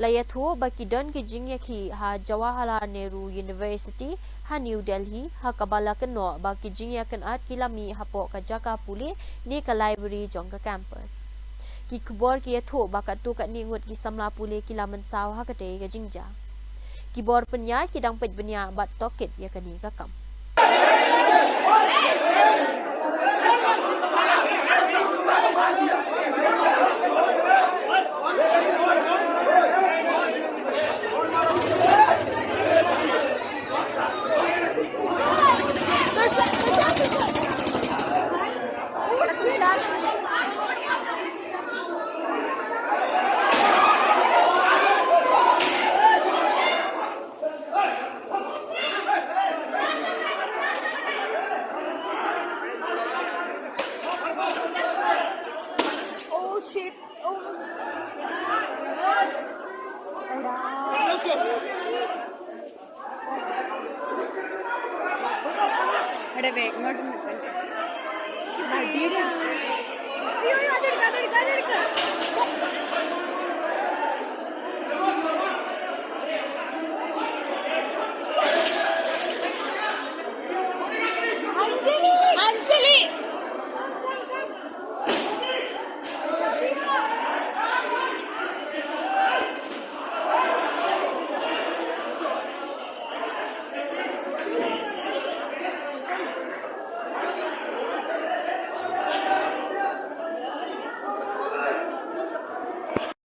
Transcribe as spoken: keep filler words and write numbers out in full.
La ïathuh ba ki don ki jingïakhih ha Jawaharlal Nehru University ha New Delhi, ha kaba la kynnoh ba ki jingïakynad ki la mih hapoh ka jaka pule ne ka library jong ka campus. Ki khubor ki ïathuh ba katto katne ngut ki samla pule ki la mynsaw ha katei ka jingjia. Ki bor pynïaid ki dang peit bniah bad tohkit ïa kane ka kam. Oh shit. Oh. Let's go. Ada bag, not in the front. Lagi dia. Ayo, ayo, ada dekat, ada dekat, ada dekat. Anjali! Anjali!